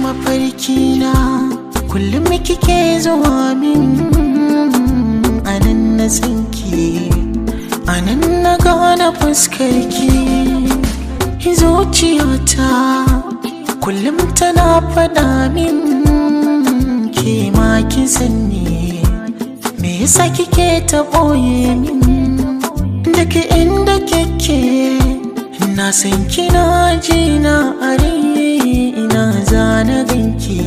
Mafarki na kullum kike zuwa min, anan na sanki, anan na gane fuskarki. Zuciyata kullum tana faɗa min ke ma kin sanni, me yasa kike ta ɓoye min? Duk inda kike na san kina jina a ina zana ganki,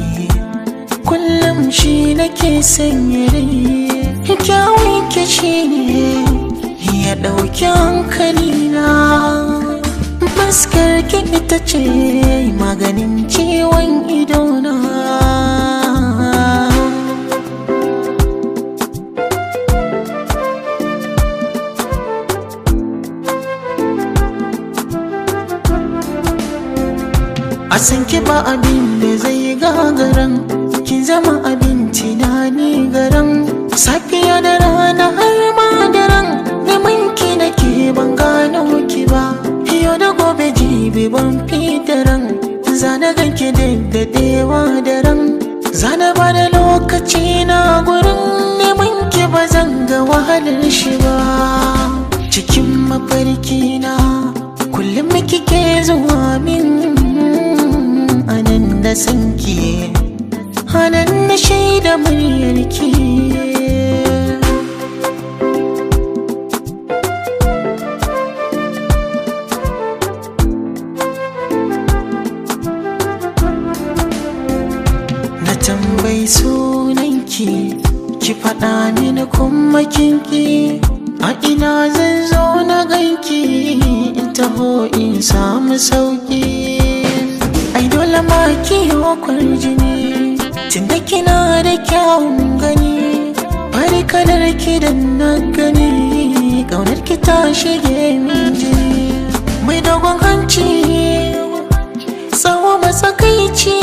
kullum shi nake sanya rai. Kyawun ki shi ne ya ɗauki hankalina, fuskar ki ita ce maganin ciwon idona. A san ki ba abin da zai gagaran, kin zama abin tunani garan, safiya da rana har ma daren, neman ki nake ban gano ki ba. Yau da gobe jibi ban fitaran, zana ganki daddadewa daren, zana ba da lokaci na gurin neman ki, ba zan ga wahalar shi ba. Cikin mafarki na kullum kike zuwa min, anan da sanki, anan na shaida muryarki. Na tambayi sunanki, ki faɗa mini kuma kinki, a ina zan zo na ganki in taho in samu sauki. Ai dole ma ki yi jini tunda kina da kyawun gani, fari kalar ki da na gani, ƙaunar ki ta shige min jini. Mai dogon hanci, tsawo matsakaici,